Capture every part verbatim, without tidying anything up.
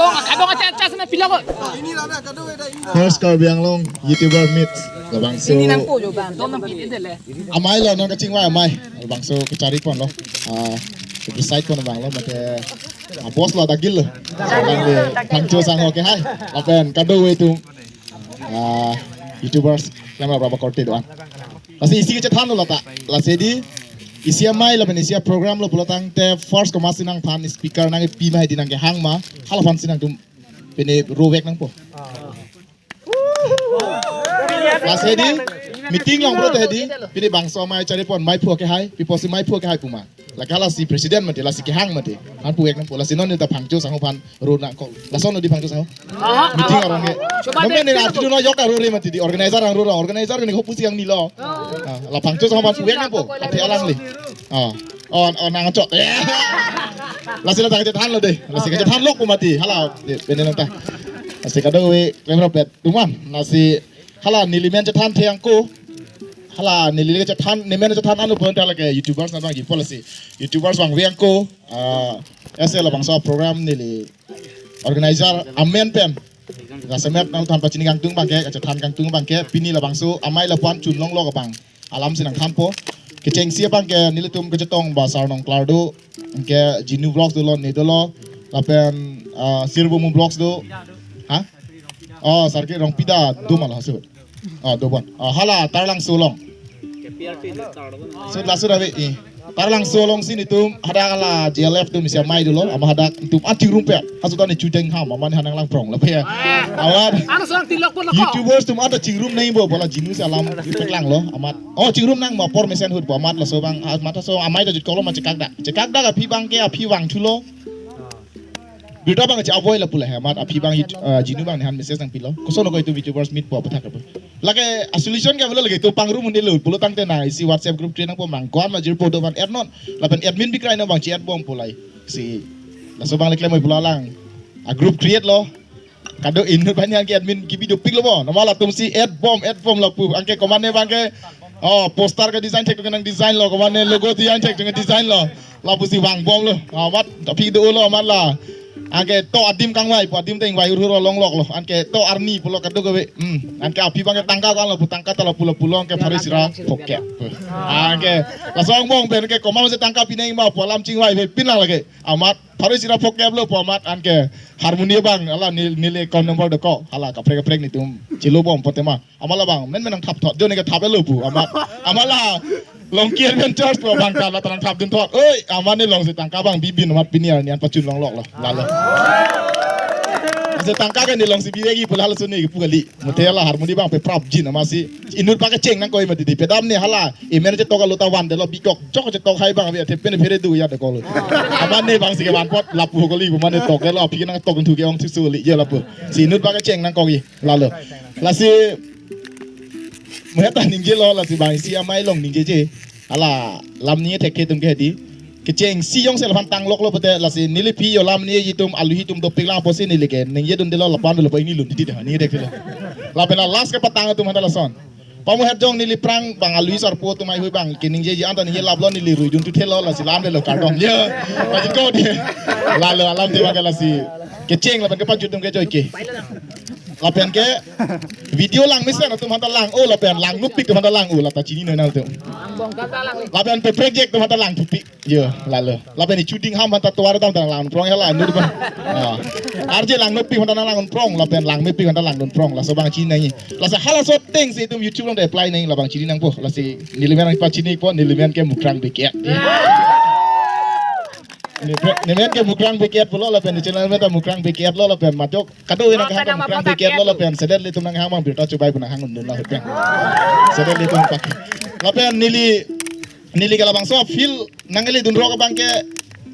Kadong acha acha sana pila ko. First Karbi Anglong YouTuber Meet. Labangso. Ini nang po jo bang. Dom nang pit dele. Amei lo nang kachingvai amei. Labangso kachari pon lo. Ah, decide pon abang lo mate. Ah, boss lo dagil lo. Abang le Phangcho sangho ke hai. Lapen kadokave atum. Ah, YouTubers kelang rap rap korte do-an. Lasi isi kechethan lo lata. Lasi di isi amei lapen isi program lo pulo tangte first komatsi nangphan speaker nangpi ma hedi nangkehang ma. Halaphan si nangtum pine rovek nangpo. Lasi di meeting along pulote hedi pine bangso amei chari pon amei phu ke hai, pi apotsi amei phu ke hai pu ma. Lake halasi president mati, lasi kehang mati. Han puvek nangpo, lasi non ta Phangcho sangho aphan ro nangkok. Lason di Phangcho sangho. Meeting arong ke. Namen ne atu no yok aro re mati di organizer ang ro, organizer ne hopu si ang nilo. Ah, la Phangcho sangho aphan puvek nangpo. Ati alang li. Ah. On on nang chok. Lasi la tang chethan lo de. Lasi chethan lok pu mati. Hala, de, bene nang ta. Lasi kadokave kelang rap pet. Tuman, lasi hala neli men chethan thek angko. Hala neli le chethan, ne men chethan anu pon ta lake YouTubers na bang ji policy. YouTubers bang veng ko, ah, ese labangso program neli organizer amen pen. Jasemet nangthan pachini kangtung abang ke, kachethan kangtung abang ke, pini labangso amei lapu-an chunlong lo abang. Alam si nangthanpo. Kechengsi abang ke nelitum kachetong ba Sarnong Klar do, ke Jinu Vlogs dolo, ne dolo, lapen, ah, Sirbumu Vlogs do. Ha? Oh, Sarki Rongpi ta do ma la sut. Oh, do bon. Oh, hala Taralangso along. Sut la sut ave i. Taralangso along si netum hadak hala J L F atum isi amei dolo, amat hadak netum achingrum pe. Hasu ta ne chuteng ham, amat ne ha nanglang prong lapu ya. Amat. Ano sang tilok pon lako. YouTubers atum ada chingrum nai bo, bola Jinu si alam ipeklang lo, amat. Oh, chingrum nang ma apor mesen ahut pu amat laso abang, amat laso amei ta jut kolo ma chekak dak. Chekak dak aphi abang ke aphi vangthu lo. Birta abang cha-avoid lapu la he amat aphi abang it-, ah, Jinu abang ne han message nangpi lo. Koson ko itum YouTubers Meet pu aputhak apu. Lake a-solution ke pulo lake itum pangrum un-e lo pulo tangte na isi WhatsApp group create nangpo mang ko-an ma jirpo do abang add non. Lapen admin bikrai nang abang chi-add bom pu lai. Si laso abang le klem oi pulo alang. A-group create lo. Kado inut banyak ke admin kibi dopik lo bo. Nama latum si add bom, add bom lapu. Anke komatne abang ke, oh, poster ke design thek nang design lo. Komatne logo design thek nang design lo. Lapu si vang bom lo. Amat aphi do lo amat la. Anke to adim kangvai pu adim ta ingvai hurhur along lok lo. Anke to arni pulo kadokave. Hmm. Anke aphi abang ke tangka ko-an lapu tangka ta lapu lapu lo anke pharo isi ra phokep. Anke laso angbong pen ke komat si tangka pinang ma pu alam chingvai ave pinang lake. Amat pharo isi ra phokep lo pu amat anke harmony abang hala neli, neli account number dokok hala kaprek kaprek netum chelo bom pote ma. Amat labang men men nangthap thot jo ne ke thap lo pu amat. Amat la Longki Adventures pu abang ta la ta nangthap dun thot. Oi, amat ne along si tangka abang bibin amat pini arni an pachunlong lok lo. Lalo. Ase tangka ke ne along si bibegi pu la halaso ne kipu kali. Mate hala harmony abang pe prap jin amat si inut pakecheng nangkok mati di pedam ne hala. Emen chetok alo ta van delo bikok jok chetok hai abang abi athe pen phere do ya dekok lo. Amat ne abang si ke van pot lapu kali amat ne tok delo aphi nangtok thu ke ong thu suli ya lapu. Si inut pakecheng nangkok i lalo. Lasi meheta ningje lo lasi abang isi amei along ningjeje. Hala lam ni thekthe atum ke di. Kechengsi jongsi laphan tang lok lo pote lasi neli aphi yo lam ni itum aluhi atum dopik lang apotsi neli ke ningje dun delo lapu-an dolo po ini lun titi dah ni thekthe lo. Lapen la last ke patang atum handa lason. Pamu het jong neli aphrang abang aluhi sarpo atum ai hui abang ke ningjeji anta ningje lap lo neli rui dun tuthe lo lasi lam delo kardom. Ya. Pajit ko di. Lalo alam te abang ke lasi. Kecheng lapen kepajut atum ke joi ke. Lapen ke video lang mesen atum hanta lang o lapen lang nupik atum hanta lang o lata chinine nangtum. Lapen pe project atum hanta lang thupik. Yo, lalo. Lapen i shooting ham hanta tovar dam dam lang prong hala nu ba. Ah. R J lang nupik hanta lang prong lapen lang mepik hanta lang prong laso abang chini nangji. Lasi halaso ateng si itum YouTube along ta apply nangji labang chini nangpo. Lasi neli men pachinipo neli men ke Mukrang Beket. Ne, ne men ke Mukrang Beket pulo lapen channel men ta Mukrang Beket lo lapen majok. Kadokave nangkehang Mukrang Beket lo lapen sedet ilitum nanghang abang birta chubai pu nanghang un-e lo hutang. Sedet ilitum pak. Lapen neli neli ke labangso field nangkele dun rok abang ke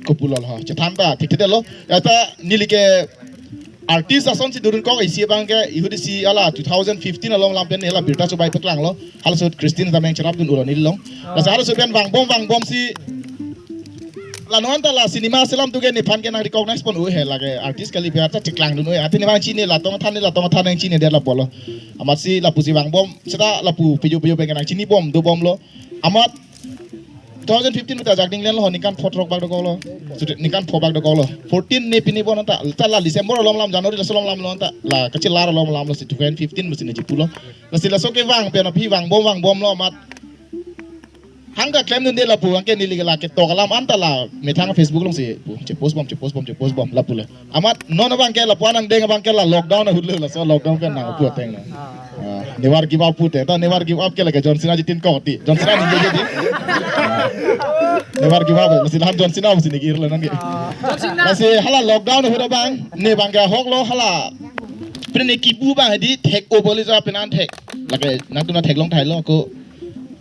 kopulo lo chethan ta thekthe lo. Ata neli ke artist ason si dun kok isi abang ke ihudi si hala two thousand fifteen along lam pen hala birta chubai peklang lo. Halaso Christian ta meng cherap dun ulo neli along. Lasi halaso pen vangbom vangbom si la non ta la cinema selam tu ke nephan ke nang recognize pon u he lake artist kali biar ta cheklang dun u he. Ati ne abang chini la tong than ne la tong than nang chini det lapu lo. Amat si lapu si vangbom seta lapu pejo pejo pen ke nang chini bom do bom lo. Amat two thousand fifteen mita jak ding len lo, ningkan pho throk bak dokok lo. Suti ningkan pho bak dokok lo. Fourteen ne pini bon anta, ta la December alom lam, January laso alom lam lo anta, la kachelar alom lam lo si two thousand fifteen masi ne chipu lo. Lasi laso kevang pen aphi vangbom vangbom lo amat. Hang ta klemdunde lapu, anke neli ke la ketok alam anta la methang Facebook alongsi pu, chepost bom, chepost bom, chepost bom lapu le. Amat non abang ke lapu-an angdeng abang ke la lockdown ahut le, laso lockdown pen nangpu ateng na. Ah, never give up pu te, ta never give up ke lake John Cena jitin kok ti. John Cena ningje je di. Ah, never give up, lasi lahan John Cena masi ne kir le nangke. Lasi hala lockdown ahut abang, ne abang ke ahok lo hala. Pini ne kibu abang di thek o boli ja penan thek. Lake nangtum na theklong thai lo ko.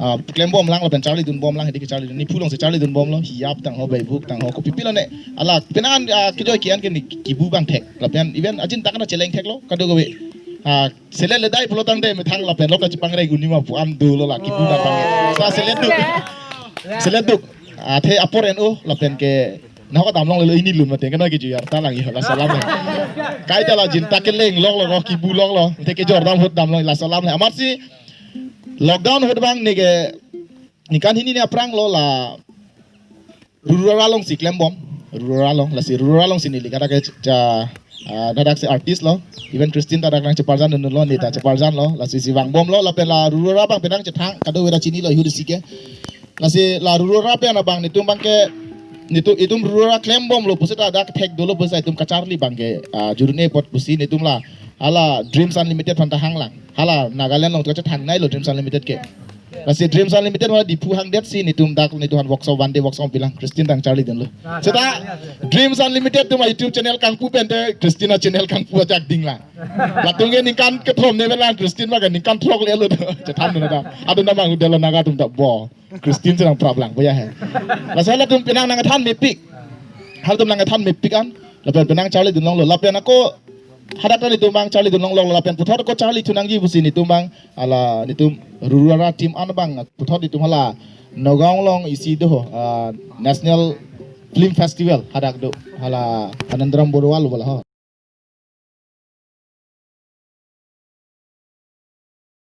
Ah, klembom lang lapen charlidunbom lang, hedi ke charlidun, ne phu alongsi charlidunbom lo, hiyap tangho, beibuk tangho, kopi pilo ne, ala, penan, ah, kejoi kian ke ne kibu abang thek, lapen even ajin tak na cheleng thek lo, kadokave, ah, selet ledai pulo tangte methang lapen lo kachepangreng un-e ma pu an dolo la, kibu abang thek. Sa selet duk, selet duk, athe apor en o, lapen ke, nahok damlong lelo ini lun mate, kena keju yar talang yo, laso alam. Kaita la jin tak keleng lok lo, kibu lok lo, te kejor dam ahut damlong, laso alam. Amatsi, lockdown ahut abang ne ke ningkan hini ne aphrang lo la rural alongsi klembom, rural along, lasi rural alongsi neli kadak ke cha, ah, dadak si artist lo, even Christine ta dak nangcheparjan dun lo, ne ta cheparjan lo, lasi si vangbom lo, lapen la rural abang penang chethang, kadokave ta chini lo ahut si ke. Lasi la rural pen abang netum abang ke, netum, itum rural klembom lo pusi ta dak thek dolo pusi itum kacharli abang ke, ah, jurune apot pusi netum la, hala Dreams Unlimited aphan ta hanglang. Hala Nagaland along tu kachethangnei lo Dreams Unlimited ke. Lasi Dreams Unlimited ma Diphu hangdet si netum dak netum aphan workshop, one day workshop pilang, Christine ta nangcharlidun lo. Seta Dreams Unlimited atum YouTube channel kangpu pen te Christine achannel kangpu ajak ding lang. Latum ke ningkan kethom ne pen lang, Christine ma ke ningkan throk le lo. Chethan dun ta. Adun ta abang hotel lo Naga atum ta bo. Christine si nangprap lang, boya he. Lasi halatum penang nangthan mepik. Halatum nangthan mepik an. Lapen penang charlidun long lo. Lapen ako hadak ta netum abang charlidun long lo. Lapen puthot ako charli thu nangji pusi netum abang, ala netum rural team an abang puthot netum hala Nagaon along isi do, ah, National Film Festival hadak do. Hala Anandram Baruah lo bola ho.